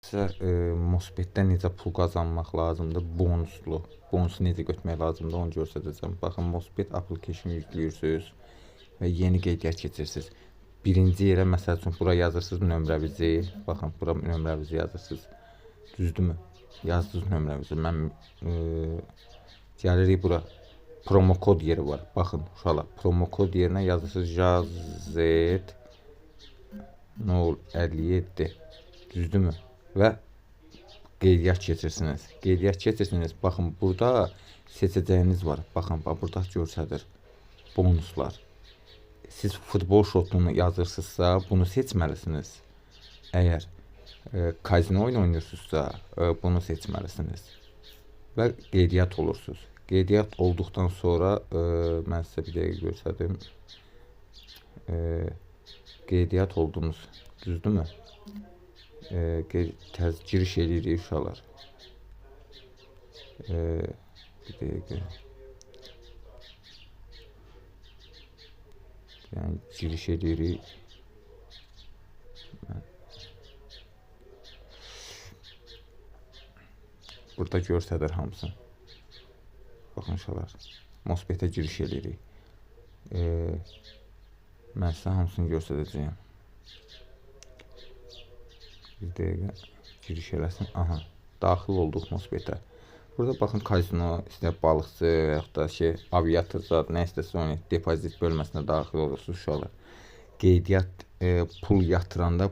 Sizə Mostbetdə necə pul qazanmaq lazımdır, bonuslu. Bonusu necə götürmək lazımdır, onu göstərəcəm. Baxın, Mostbet application yükləyirsiniz və yeni qeydiyyat keçirsiniz. Birinci yerə, məsəl üçün, bura yazırsınız nömrəvizi. Baxın, bura nömrəvizi yazırsınız. Düzdürmü? Yazdınız nömrəvizi. Mən gəlirik bura. Promokod yeri var. Baxın, uşaqlar, promokod yerinə yazırsınız JAZ 057. Düzdürmü? Və qeydiyyat keçirsiniz. Qeydiyyat keçirsiniz. Baxın, burada seçəcəyiniz var. Baxın, bax, burada göstərir bonuslar. Siz futbol şotunu yazırsınızsa, bunu seçməlisiniz. Əgər kazino oyunu oynayırsınızsa, bunu seçməlisiniz. Və qeydiyyat olursunuz. Qeydiyyat olduqdan sonra, mən sizə bir dəqiqə göstərdim. Qeydiyyat oldunuz. Düzdürmü? Təz giriş eləyirik uşaqlar. Bir dəqiqə. Yəni giriş eləyirik. Burada göstərir hamısını. Baxın uşaqlar, Mostbetə giriş eləyirik. Mən sizə hamısını göstərəcəyəm. Bir dəqiqə giriş eləsin. Aha, daxil olduq Mostbetə. Burada baxın, kazino, istər balıqçı, yaxud da aviator zad, nə istəsə onu depozit bölməsinə daxil olursunuz uşaqlar. Qeydiyyat, pul yatıranda,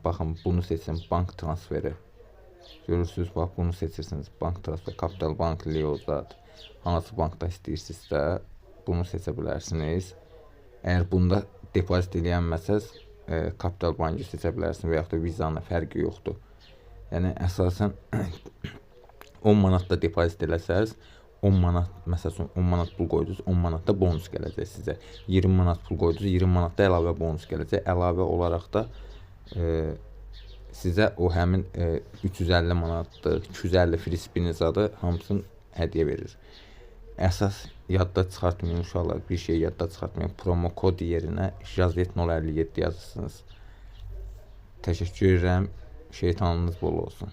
baxın, bunu seçin, bank transferi. Görürsünüz, bax, bunu seçirsiniz. Bank transferi, Kapital Bank, Leo zad. Hansı bankda istəyirsinizsə, bunu seçə bilərsiniz. Əgər bunda depozit eləyənməsəz, Kapital Bankı seçə bilərsiniz və yaxud da Vizanın fərqi yoxdur. Yəni, əsasən 10 manat da depozit eləsəz, 10 manat, məsəl üçün 10 manat pul qoydunuz, 10 manat da bonus gələcək sizə. 20 manat pul qoydunuz, 20 manat da əlavə bonus gələcək. Əlavə olaraq da sizə o həmin 350 manatlıq, 250 free spin zadı hamısını hədiyyə verir. Əsas yadda çıxartmayın uşaqlar, bir şey yadda çıxartmayın. Promo kod yerinə JAZ 057 yazırsınız. Təşəkkür edirəm. Şeytanınız bol olsun.